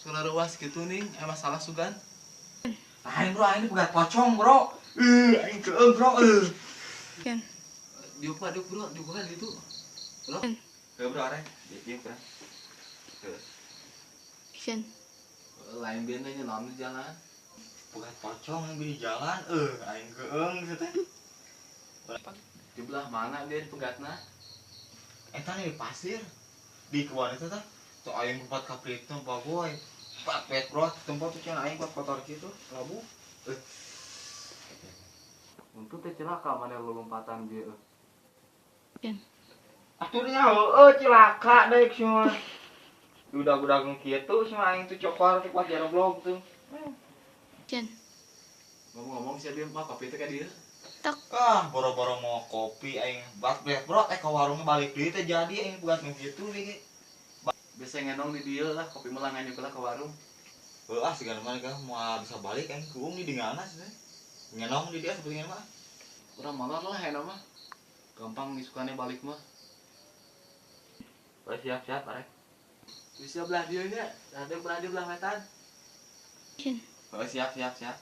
Suara reuas gitu nih, emang salah sugan. Lain, bro, aing pegat pocong, bro. Eh, aing keueung, bro. Eh. Action. Diuk mah diuk, bro, diuk kan gitu. Bro. Heuh, bro, arek. Diuk, bro. Heuh. Action. Lain bieu nya naon di jalan. Pegat pocong yang di jalan, eh, aing keueung gitu teh. Di belah mana dia dipegatna? Eta nih di pasir. Di kebun itu teh. Tuh aing tempat kaprit tuh bagoy. Pak pet, bro, tempat tuh cenah aing buat kotor gitu, labu. Eh, Untung teh celaka mana lompatan dia. Action. Atuh nya heueuh cilaka deuk semua. Udah-udah kitu semua aing tuh cokor tuh pas jaroblog tuh. Action. Ngomong-ngomong sih dia mah kopi teh ka dieu. Tok. Ah, boro-boro mau kopi aing bat belet, bro, eh ke warungnya balik deui teh jadi aing buat nu kitu deui. Biasa ngenong di dieu lah, kopi mah langan lah ke warung. Heuh ah, sigana mah kan moal bisa balik aing kuung di dingana sih. Ngenong di dia seperti mah. Urang molor lah enak mah. Gampang isukane balik mah. Oh, siap siap arek. Bisa belah dieu nya, ada belah dieu belah wetan. Action. Oh, siap siap siap.